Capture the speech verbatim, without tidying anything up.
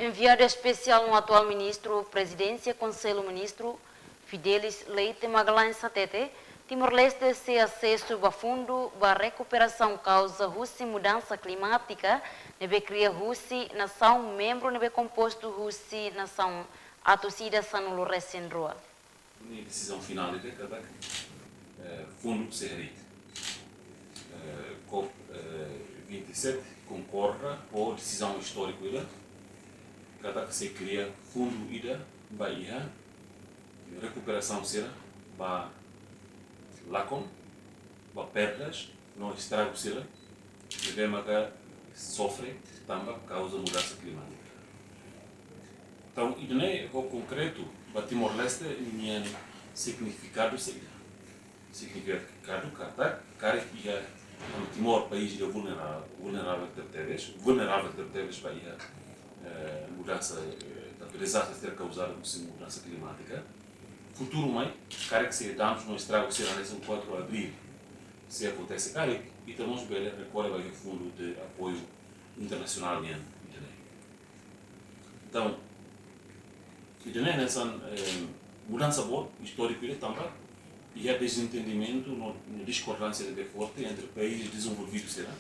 Enviadu espesiál no atuál ministru Prezidénsia Konsellu Ministru, Fidelis Leite Magalhães hatete, Timor-Leste sei asesu ba fundu ba rekuperasaun kauza husi mudansa klimátika ne'ebé kria husi nasaun membru ne'ebé kompostu husi nasaun atus ida sanulu resin rua. Nia desizaun finál ida katak, eh, fundu sei harii. Eh, COP, eh, vinte e sete konkorda ho desizaun istóriku ida katak sei kria fundu ida ba iha rekuperasaun sira ba lakon, ba perdas no estragu sira ne'ebé maka sofre tanba kauza mudansa klimátika. Entaun, ida-ne'e ho konkretu ba Timor-Leste nian signifikadu saida? Signifikadu katak, karik iha, anu, Timor país ida vulnera-, vulneravel tebetebes, vulneravel tebetebes ba iha, eh, mudansa, eh, tantu dezastre sira kauzadu husi mudansa klimátika. Futuru mai, karik se danus no estragu sira hanesan kuatru Abríl sei akontese karik, ita mós bele rekorre ba iha fundu de apoiu internasionál nian, ida-ne'e. Entaun, ida-ne'e hanesan, eh, mudansa boot, istóriku ida tanba iha dezentendimentu no, no diskordánsia ne'ebé forte entre país dezenvolvidu sira